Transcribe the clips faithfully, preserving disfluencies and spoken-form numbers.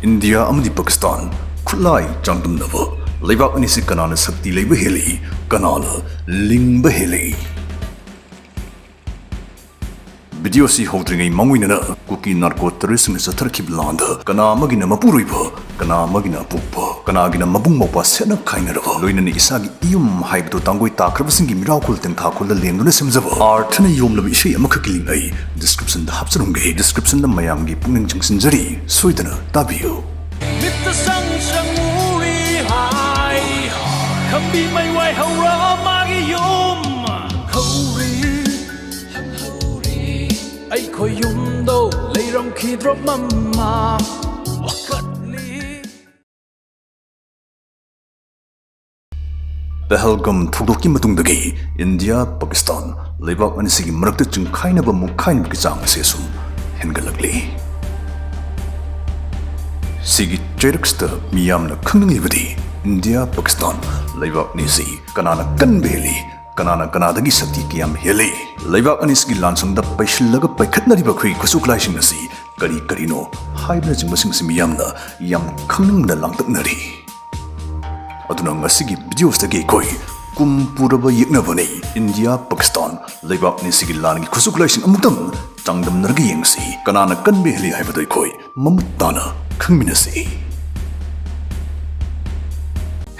India ꯑꯃꯗꯤ ꯄꯥꯀꯤꯁꯇꯥꯟ ꯈꯨꯠꯂꯥꯏ ꯆꯥꯡꯗꯝꯅꯕ꯫ ꯂꯩꯕꯥꯛ ꯑꯅꯤꯁꯤ ꯀꯅꯥꯅ ꯁꯛꯇꯤ ꯂꯩꯕ ꯍꯦꯜꯂꯤ, ꯀꯅꯥꯅ ꯂꯤꯡꯕ ꯍꯦꯜꯂꯤ? ꯚꯤꯗꯤꯑꯣꯁꯤ ꯍꯧꯗ꯭ꯔꯤꯉꯩ ꯃꯥꯡꯑꯣꯏꯅꯅ ꯀꯨꯀꯤ ꯅꯥꯔꯀꯣ ꯇꯦꯔꯣꯔꯤꯁꯁꯤꯡꯅ ꯆꯠꯊꯔꯛꯈꯤꯕ ꯂꯥꯟꯗ ꯀꯅꯥ ꯑꯃꯒꯤꯅ ꯃꯄꯨꯔꯣꯏꯕ, ꯀꯅꯥ ꯑꯃꯒꯤꯅ ꯑꯄꯣꯛꯄ, ꯀꯅꯥꯒꯤꯅ ꯃꯕꯨꯡ ꯃꯧꯄ꯭ꯋꯥ ꯁꯦꯠꯅ ꯈꯥꯏꯅꯔꯕ, ꯂꯣꯏꯅꯅ ꯏꯁꯥꯒꯤ ꯏꯌꯨꯝ ꯍꯥꯏꯕꯗꯨ ꯇꯥꯡꯒꯣꯏ ꯇꯥꯈ꯭ꯔꯕꯁꯤꯡꯒꯤ ꯃꯤꯔꯥꯎꯈꯣꯜ ꯇꯦꯡꯊꯥꯈꯣꯜꯗ ꯂꯦꯡꯗꯨꯅ ꯁꯦꯝꯖꯕ ꯑꯥꯔꯊꯅ ꯌꯣꯝꯂꯕ ꯏꯁꯩ ꯑꯃꯈꯛꯀꯤ ꯂꯤꯡ ꯑꯩ ꯗꯤꯁꯀ꯭ꯔꯤꯞꯁꯟꯗ ꯍꯥꯞꯆꯔꯝꯒꯦ꯫ ꯗꯤꯁꯀ꯭ꯔꯤꯞꯁꯟꯗ ꯃꯌꯥꯝꯒꯤ ꯄꯨꯛꯅꯤꯡ ꯆꯤꯡꯁꯤꯟꯖꯔꯤ, ꯁꯣꯏꯗꯅ ꯇꯥꯕꯤꯌꯨ꯫ ꯃꯤꯠꯇ ꯁꯪ ꯁꯪ ꯎꯔꯤ ꯍꯥꯏ, ꯈꯝꯕꯤ ꯃꯩ ꯋꯥꯏ ꯍꯧꯔ ꯃꯥꯒꯤ ꯌꯨꯝ ꯍꯧꯔꯤ꯫ ꯑꯩꯈꯣꯏ ꯌꯨꯝꯗꯣ ꯂꯩꯔꯝꯈꯤꯗ꯭ꯔꯣ ꯃꯃꯥ? ꯋꯥꯀꯠꯂꯤ꯫ ꯄꯍꯜꯒꯝ ꯊꯧꯗꯣꯛꯀꯤ ꯃꯇꯨꯡꯗꯒꯤ ꯏꯟꯗꯤꯌꯥ, ꯄꯥꯀꯤꯁꯇꯥꯟ ꯂꯩꯕꯥꯛ ꯑꯅꯤꯁꯤꯒꯤ ꯃꯔꯛꯇ ꯆꯤꯡꯈꯥꯏꯅꯕ ꯃꯨꯛꯈꯥꯏꯅꯕꯒꯤ ꯆꯥꯡ ꯑꯁꯤ ꯁꯨꯝ ꯍꯦꯟꯒꯠꯂꯛꯂꯤ꯫ ꯁꯤꯒꯤ ꯆꯩꯔꯛꯁꯤꯗ ꯃꯤꯌꯥꯝꯅ ꯈꯪꯅꯤꯡꯂꯤꯕꯗꯤ ꯏꯟꯗꯤꯌꯥ, ꯄꯥꯀꯤꯁꯇꯥꯟ ꯂꯩꯕꯥꯛ ꯑꯅꯤꯁꯤ ꯀꯅꯥꯅ ꯀꯟꯕ ꯍꯦꯜꯂꯤ, ꯀꯅꯥꯅ ꯀꯅꯥꯗꯒꯤ ꯁꯛꯇꯤ ꯀꯌꯥꯝ ꯍꯦꯜꯂꯤ? ꯂꯩꯕꯥꯛ ꯑꯅꯤꯁꯤꯒꯤ ꯂꯥꯟꯁꯪꯗ ꯄꯩꯁꯤꯜꯂꯒ ꯄꯥꯏꯈꯠꯅꯔꯤꯕ ꯑꯩꯈꯣꯏꯒꯤ ꯈꯨꯠꯁꯨ ꯈꯨꯠꯂꯥꯏꯁꯤꯡ ꯑꯁꯤ ꯀꯔꯤ ꯀꯔꯤꯅꯣ ꯍꯥꯏꯕꯅꯆꯤꯡꯕꯁꯤꯡ ꯑꯁꯤ ꯃꯤꯌꯥꯝꯅ ꯌꯥꯝ ꯈꯪꯅꯤꯡꯕꯗ ꯂꯥꯡꯇꯛꯅꯔꯤ꯫ ꯑꯗꯨꯅ ꯉꯁꯤꯒꯤ ꯚꯤꯗꯤꯑꯣꯁꯤꯗꯒꯤ ꯑꯩꯈꯣꯏ ꯀꯨꯝ ꯄꯨꯔꯕ ꯌꯦꯛꯅꯕꯅꯤ꯫ ꯏꯟꯗꯤꯌꯥ, ꯄꯥꯀꯤꯁꯇꯥꯟ ꯂꯩꯕꯥꯛ ꯑꯅꯤꯁꯤꯒꯤ ꯂꯥꯟꯒꯤ ꯈꯨꯠꯁꯨ ꯈꯨꯠꯂꯥꯏꯁꯤꯡ ꯑꯃꯨꯛꯇꯪ ꯆꯥꯡꯗꯝꯅꯔꯒ ꯌꯦꯡꯁꯤ꯫ ꯀꯅꯥꯅ ꯀꯟꯕ ꯍꯦꯜꯂꯤ ꯍꯥꯏꯕꯗꯨ ꯑꯩꯈꯣꯏ ꯃꯃꯨꯠ ꯇꯥꯅ ꯈꯪꯃꯤꯟꯅꯁꯤ꯫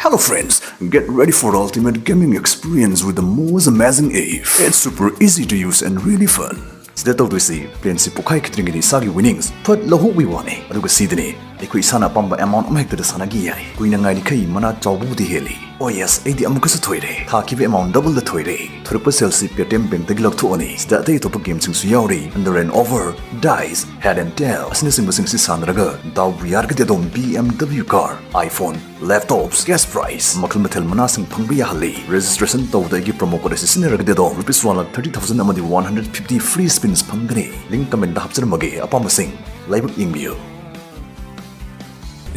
Hello friends, get ready for the ultimate gaming experience with the most amazing app. It's super easy to use and really fun. ꯁꯤꯗ ꯇꯧꯗꯣꯏꯁꯤ, ꯄ꯭ꯂꯦꯟꯁꯤ ꯄꯣꯛꯈꯥꯏꯈꯤꯗ꯭ꯔꯤꯉꯩꯗ ꯏꯁꯥꯒꯤ ꯋꯤꯅꯤꯡꯁ ꯐꯠ ꯂꯧꯍꯧꯕꯒꯤ ꯋꯥꯅꯤ꯫ ꯑꯗꯨꯒ ꯁꯤꯗꯅꯤ, ꯑꯩꯈꯣꯏ ꯏꯁꯥꯅ ꯑꯄꯥꯝꯕ ꯑꯦꯃꯥꯎꯟ ꯑꯃꯍꯦꯛꯇꯗ ꯁꯥꯟꯅꯈꯤ ꯌꯥꯏ꯫ ꯀꯨꯏꯅ ꯉꯥꯏꯔꯤꯈꯩ ꯃꯅꯥ ꯆꯥꯎꯕꯕꯨꯗꯤ ꯍꯦꯜꯂꯤ꯫ ꯑꯣ ꯌꯦꯁ, ꯑꯩꯗꯤ ꯑꯃꯨꯛꯀꯁꯨ ꯊꯣꯏꯔꯦ꯫ ꯊꯥꯈꯤꯕ ꯑꯦꯃꯥꯎꯟ ꯗꯕꯜꯗ ꯊꯣꯏꯔꯦ꯫ ꯊꯣꯔꯛꯄ ꯁꯦꯜꯁꯤ ꯄꯦꯇꯤꯑꯦꯝ ꯕꯦꯡꯛꯇꯒꯤ ꯂꯧꯊꯣꯛꯑꯅꯤ꯫ ꯁꯤꯗ ꯑꯇꯩ ꯑꯇꯣꯞꯄ ꯒꯦꯝꯁꯤꯡꯁꯨ ꯌꯥꯎꯔꯤ, under and over, dice, head and tail ꯑꯁꯤꯅꯆꯤꯡꯕꯁꯤꯡ ꯑꯁꯤ ꯁꯥꯟꯅꯔꯒ ꯗꯥꯎꯕꯨ ꯌꯥꯔꯒꯗꯤ ꯑꯗꯣꯝ B M W car, iPhone, laptops, cash prize, ꯃꯈꯜ ꯃꯊꯦꯜ ꯃꯅꯥꯁꯤꯡ ꯐꯪꯕ ꯌꯥꯍꯜꯂꯤ꯫ ꯔꯦꯖꯤꯁꯇ꯭ꯔꯦꯁꯟ ꯇꯧꯕꯗ ꯑꯩꯒꯤ ꯄ꯭ꯔꯣꯃꯣ ꯀꯣꯗ ꯑꯁꯤ ꯁꯤꯖꯤꯟꯅꯔꯒꯗꯤ ꯑꯗꯣꯝ rupees one lakh thirty thousand ꯑꯃꯗꯤ ꯋꯥꯟ ꯍꯟꯗ꯭ꯔꯦꯠ ꯐꯤꯐꯇꯤ ꯐ꯭ꯔꯤ ꯁ꯭ꯄꯤꯟꯁ ꯐꯪꯒꯅꯤ꯫ ꯂꯤꯡꯛ ꯀꯃꯦꯟꯇ ꯍꯥꯞꯆꯔꯝꯃꯒꯦ, ꯑꯄꯥꯝꯕꯁꯤꯡ ꯂꯥꯏꯕꯛ ꯌꯦꯡꯕꯤꯌꯨ꯫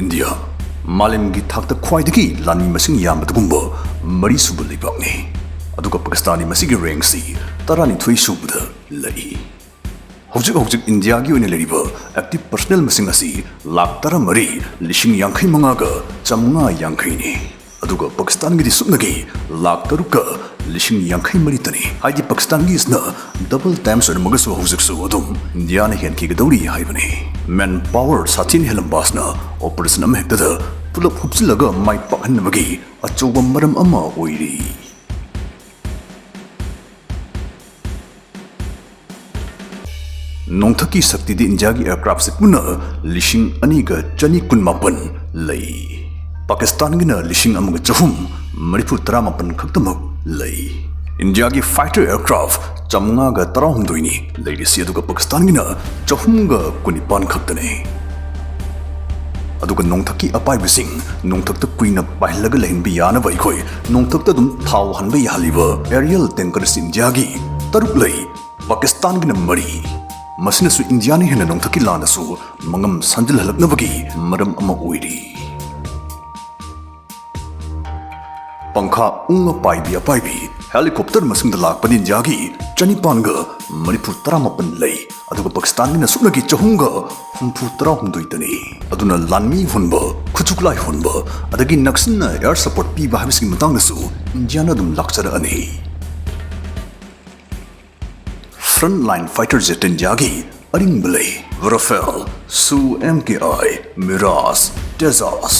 ꯏꯟꯗꯤꯌꯥ, ꯃꯥꯂꯦꯝꯒꯤ ꯊꯥꯛꯇ ꯈ꯭ꯋꯥꯏꯗꯒꯤ ꯂꯥꯟꯃꯤ ꯃꯁꯤꯡ ꯌꯥꯝꯕꯗꯒꯨꯝꯕ ꯃꯔꯤꯁꯨꯕ ꯂꯩꯕꯥꯛꯅꯤ꯫ ꯑꯗꯨꯒ ꯄꯥꯀꯤꯁꯇꯥꯟꯗꯤ ꯃꯁꯤꯒꯤ ꯔꯦꯡꯛꯁꯤ ꯇꯔꯥꯅꯤꯊꯣꯏ ꯁꯨꯕꯗ ꯂꯩ꯫ ꯍꯧꯖꯤꯛ ꯍꯧꯖꯤꯛ ꯏꯟꯗꯤꯌꯥꯒꯤ ꯑꯣꯏꯅ ꯂꯩꯔꯤꯕ active personnel ꯃꯁꯤꯡ ꯑꯁꯤ ꯂꯥꯈ ꯇꯔꯥꯃꯔꯤ ꯂꯤꯁꯤꯡ ꯌꯥꯡꯈꯩ ꯃꯉꯥꯒ ꯆꯥꯃꯉꯥ ꯌꯥꯡꯈꯩꯅꯤ꯫ ꯑꯗꯨꯒ ꯄꯥꯀꯤꯁꯇꯥꯟꯒꯤꯗꯤ ꯁꯨꯞꯅꯒꯤ ꯂꯥꯈ ꯇꯔꯨꯛꯀ ꯂꯤꯁꯤꯡ ꯌꯥꯡꯈꯩ ꯃꯔꯤꯇꯅꯤ꯫ ꯍꯥꯏꯗꯤ ꯄꯥꯀꯤꯁꯇꯥꯟꯒꯤꯁꯤꯅ double times ꯑꯣꯏꯔꯝꯃꯒꯁꯨ ꯍꯧꯖꯤꯛꯁꯨ ꯑꯗꯨꯝ ꯏꯟꯗꯤꯌꯥꯅ ꯍꯦꯟꯈꯤꯒꯗꯧꯔꯤ ꯍꯥꯏꯕꯅꯤ꯫ Man power ꯁꯥꯊꯤꯅ ꯍꯦꯜꯂꯝꯕ ꯑꯁꯤꯅ operation ꯑꯃ ꯍꯦꯛꯇꯗ ꯄꯨꯂꯞ ꯍꯨꯞꯆꯤꯜꯂꯒ ꯃꯥꯏ ꯄꯥꯛꯍꯟꯅꯕꯒꯤ ꯑꯆꯧꯕ ꯃꯔꯝ ꯑꯃ ꯑꯣꯏꯔꯤ꯫ ꯅꯣꯡꯊꯛꯀꯤ ꯁꯛꯇꯤꯗꯤ ꯏꯟꯗꯤꯌꯥꯒꯤ aircraftꯁꯦ ꯄꯨꯟꯅ ꯂꯤꯁꯤꯡ ꯑꯅꯤꯒ ꯆꯅꯤ ꯀꯨꯟꯃꯥꯄꯟ ꯂꯩ꯫ ꯄꯥꯀꯤꯁꯇꯥꯟꯒꯤꯅ ꯂꯤꯁꯤꯡ ꯑꯃꯒ ꯆꯍꯨꯝ ꯃꯔꯤꯐꯨ ꯇꯔꯥꯃꯥꯄꯟ ꯈꯛꯇꯃꯛ ꯂꯩ꯫ ꯏꯟꯗꯤꯌꯥꯒꯤ fighter aircraft ꯆꯥꯃꯉꯥꯒ ꯇꯔꯥꯍꯨꯝꯗꯣꯏꯅꯤ ꯂꯩꯔꯤꯁꯤ, ꯑꯗꯨꯒ ꯄꯥꯀꯤꯁꯇꯥꯟꯒꯤꯅ ꯆꯍꯨꯝꯒ ꯀꯨꯟꯅꯤꯄꯥꯟ ꯈꯛꯇꯅꯤ꯫ ꯑꯗꯨꯒ ꯅꯣꯡꯊꯛꯀꯤ ꯑꯄꯥꯏꯕꯁꯤꯡ ꯅꯣꯡꯊꯛꯇ ꯀꯨꯏꯅ ꯄꯥꯏꯍꯜꯂꯒ ꯂꯩꯍꯟꯕ ꯌꯥꯅꯕ ꯑꯩꯈꯣꯏ ꯅꯣꯡꯊꯛꯇ ꯑꯗꯨꯝ ꯊꯥꯎ ꯍꯥꯟꯕ ꯌꯥꯍꯜꯂꯤꯕ aerial tankerꯁꯤ ꯏꯟꯗꯤꯌꯥꯒꯤ ꯇꯔꯨꯛ ꯂꯩ, ꯄꯥꯀꯤꯁꯇꯥꯟꯒꯤꯅ ꯃꯔꯤ꯫ ꯃꯁꯤꯅꯁꯨ ꯏꯟꯗꯤꯌꯥꯅ ꯍꯦꯟꯅ ꯅꯣꯡꯊꯛꯀꯤ ꯂꯥꯟꯗꯁꯨ ꯃꯉꯝ ꯁꯟꯖꯤꯜꯍꯜꯂꯛꯅꯕꯒꯤ ꯃꯔꯝ ꯑꯃ ꯑꯣꯏꯔꯤ꯫ ꯄꯪꯈꯥ ꯎꯪꯉ ꯄꯥꯏꯕꯤ ꯑꯄꯥꯏꯕꯤ helicopter ꯃꯁꯤꯡꯗ ꯂꯥꯛꯄꯗꯤ ꯏꯟꯗꯤꯌꯥꯒꯤ ꯆꯅꯤꯄꯥꯟꯒ ꯃꯔꯤꯐꯨ ꯇꯔꯥꯃꯥꯄꯟ ꯂꯩ, ꯑꯗꯨꯒ ꯄꯥꯀꯤꯁꯇꯥꯟꯒꯤꯅ ꯁꯨꯞꯅꯒꯤ ꯆꯍꯨꯝꯒ ꯍꯨꯝꯐꯨ ꯇꯔꯥꯍꯨꯝꯗꯣꯏꯇꯅꯤ꯫ ꯑꯗꯨꯅ ꯂꯥꯟꯃꯤ ꯍꯣꯟꯕ, ꯈꯨꯠꯁꯨ ꯈꯨꯠꯂꯥꯏ ꯍꯣꯟꯕ, ꯑꯗꯒꯤ ꯅꯛꯁꯤꯟꯅ air support ꯄꯤꯕ ꯍꯥꯏꯕꯁꯤꯒꯤ ꯃꯇꯥꯡꯗꯁꯨ ꯏꯟꯗꯤꯌꯥꯅ ꯑꯗꯨꯝ ꯂꯥꯛꯆꯔꯛꯑꯅꯤ꯫ Frontline fighter jet ꯏꯟꯗꯤꯌꯥꯒꯤ ꯑꯔꯤꯡꯕ ꯂꯩ꯫ Rafale, Su MKI, Mirage, Tejas꯫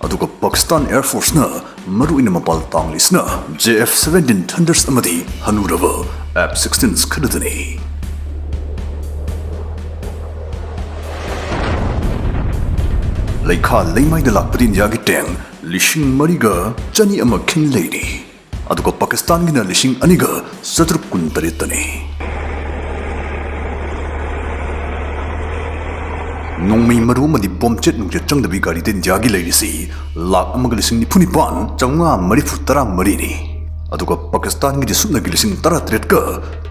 ꯑꯗꯨꯒ ꯄꯥꯀꯤꯁꯇꯥꯟ Air Forceꯅ ꯃꯔꯨꯑꯣꯏꯅ ꯃꯄꯥꯜ ꯇꯥꯡꯂꯤꯁꯤꯅ J F seventeen Thunders ꯑꯃꯗꯤ ꯍꯅꯨꯔꯕ F sixteens ꯈꯔꯗꯅꯤ꯫ ꯂꯩꯈꯥ ꯂꯩꯃꯥꯏꯗ ꯂꯥꯛꯄꯗꯤ ꯏꯟꯗꯤꯌꯥꯒꯤ tank ꯂꯤꯁꯤꯡ ꯃꯔꯤꯒ ꯆꯅꯤ ꯑꯃ ꯈꯤꯟ ꯂꯩꯔꯤ꯫ ꯑꯗꯨꯒ ꯄꯥꯀꯤꯁꯇꯥꯟꯒꯤꯅ ꯂꯤꯁꯤꯡ ꯑꯅꯤꯒ ꯆꯥꯇ꯭ꯔꯨꯛ ꯀꯨꯟꯇꯔꯦꯠꯇꯅꯤ꯫ ꯅꯣꯡꯃꯩ ꯃꯔꯨ ꯑꯃꯗꯤ ꯕꯣꯝꯆꯦꯠ ꯅꯨꯡꯆꯦꯠ ꯆꯪꯗꯕꯤ ꯒꯥꯔꯤꯗ ꯏꯟꯗꯤꯌꯥꯒꯤ ꯂꯩꯔꯤꯁꯤ ꯂꯥꯈ ꯑꯃꯒ ꯂꯤꯁꯤꯡ ꯅꯤꯐꯨ ꯅꯤꯄꯥꯟ ꯆꯥꯃꯉꯥ ꯃꯔꯤꯐꯨ ꯇꯔꯥ ꯃꯔꯤꯅꯤ꯫ ꯑꯗꯨꯒ ꯄꯥꯀꯤꯁꯇꯥꯟꯒꯤꯗꯤ ꯁꯨꯞꯅꯒꯤ ꯂꯤꯁꯤꯡ ꯇꯔꯥꯇꯔꯦꯠꯀ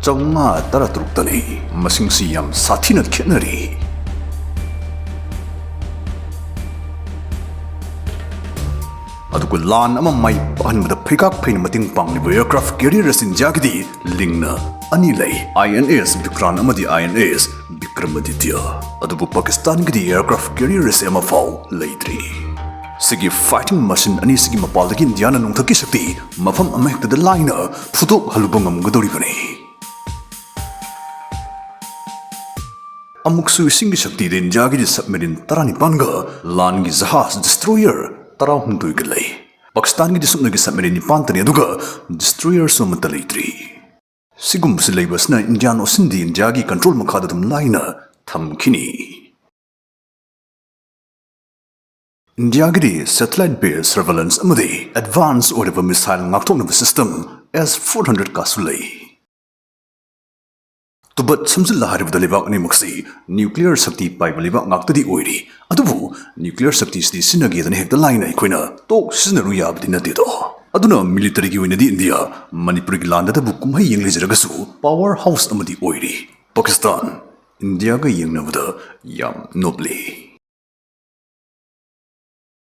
ꯆꯥꯃꯉꯥ ꯇꯔꯥꯇꯔꯨꯛꯇꯅꯤ꯫ ꯃꯁꯤꯡꯁꯤ ꯌꯥꯝ ꯁꯥꯊꯤꯅ ꯈꯦꯠꯅꯔꯤ꯫ ꯑꯗꯨꯒ ꯂꯥꯟ ꯑꯃ ꯃꯥꯏ ꯄꯥꯛꯍꯟꯕꯗ ꯐꯩꯒꯥꯛ ꯐꯩꯅ ꯃꯇꯦꯡ ꯄꯥꯡꯂꯤꯕ aircraft carrier ꯑꯁꯤ ꯏꯟꯗꯤꯌꯥꯒꯤꯗꯤ ꯂꯤꯡꯅ ꯑꯅꯤ ꯂꯩ, INS Vikrant ꯑꯃꯗꯤ INS Vikramaditya꯫ ꯑꯗꯨꯕꯨ ꯄꯥꯀꯤꯁꯇꯥꯟꯒꯤꯗꯤ aircraft carrier ꯑꯁꯤ ꯑꯃꯐꯥꯎ ꯂꯩꯇ꯭ꯔꯤ꯫ ꯁꯤꯒꯤ fighting machine ꯑꯅꯤꯁꯤꯒꯤ ꯃꯄꯥꯜꯗꯒꯤ ꯏꯟꯗꯤꯌꯥꯅ ꯅꯣꯡꯊꯛꯀꯤ ꯁꯛꯇꯤ ꯃꯐꯝ ꯑꯃꯍꯦꯛꯇꯗ ꯂꯥꯏꯅ ꯐꯨꯗꯣꯛꯍꯜꯂꯨꯕ ꯉꯝꯒꯗꯧꯔꯤꯕꯅꯤ꯫ ꯑꯃꯨꯛꯁꯨ ꯏꯁꯤꯡꯒꯤ ꯁꯛꯇꯤꯗ ꯏꯟꯗꯤꯌꯥꯒꯤꯗꯤ submarine ꯇꯔꯥꯅꯤꯄꯥꯟꯒ ꯂꯥꯟꯒꯤ ꯖꯍꯥꯖ destroyer ꯇꯔꯥꯍꯨꯝꯗꯣꯏꯒ ꯂꯩ꯫ ꯄꯥꯀꯤꯁꯇꯥꯟꯒꯤꯗꯤ ꯁꯨꯞꯅꯒꯤ submarine ꯅꯤꯄꯥꯟꯇꯅꯤ, ꯑꯗꯨꯒ destroyerꯁꯨ ꯑꯃꯠꯇ ꯂꯩꯇ꯭ꯔꯤ꯫ ꯁꯤꯒꯨꯝꯕꯁꯤ ꯂꯩꯕꯁꯤꯅ Indian Oceanꯗꯤ ꯏꯟꯗꯤꯌꯥꯒꯤ control ꯃꯈꯥꯗ ꯑꯗꯨꯝ ꯂꯥꯏꯅ ꯊꯝꯈꯤꯅꯤ꯫ ꯏꯟꯗꯤꯌꯥꯒꯤꯗꯤ satellite based surveillance ꯑꯃꯗꯤ advance ꯑꯣꯏꯔꯕ missile ꯉꯥꯛꯊꯣꯛꯅꯕ system S four hundred ꯀꯥꯁꯨ ꯂꯩ꯫ ꯇꯨꯕꯠ ꯁꯝꯖꯤꯜꯂ ꯍꯥꯏꯔꯕꯗ ꯂꯩꯕꯥꯛ ꯑꯅꯤꯃꯛꯁꯤ nuclear ꯁꯛꯇꯤ ꯄꯥꯏꯕ ꯂꯩꯕꯥꯛ ꯉꯥꯛꯇꯗꯤ ꯑꯣꯏꯔꯤ꯫ ꯑꯗꯨꯕꯨ nuclear ꯁꯛꯇꯤꯁꯤꯗꯤ ꯁꯤꯖꯤꯟꯅꯒꯦꯗꯅ ꯍꯦꯛꯇ ꯂꯥꯏꯅ ꯑꯩꯈꯣꯏꯅ ꯇꯣꯛ ꯁꯤꯖꯤꯟꯅꯔꯨ ꯌꯥꯕꯗꯤ ꯅꯠꯇꯦꯗꯣ꯫ ꯑꯗꯨꯅ militaryꯒꯤ ꯑꯣꯏꯅꯗꯤ ꯏꯟꯗꯤꯌꯥ ꯃꯅꯤꯄꯨꯔꯒꯤ ꯂꯥꯟꯗꯇꯕꯨ ꯀꯨꯝꯍꯩ ꯌꯦꯡ ꯂꯩꯖꯔꯒꯁꯨ power house ꯑꯃꯗꯤ ꯑꯣꯏꯔꯤ꯫ ꯄꯥꯀꯤꯁꯇꯥꯟ ꯏꯟꯗꯤꯌꯥꯒ ꯌꯦꯡꯅꯕꯗ ꯌꯥꯝ ꯅꯣꯞꯂꯤ꯫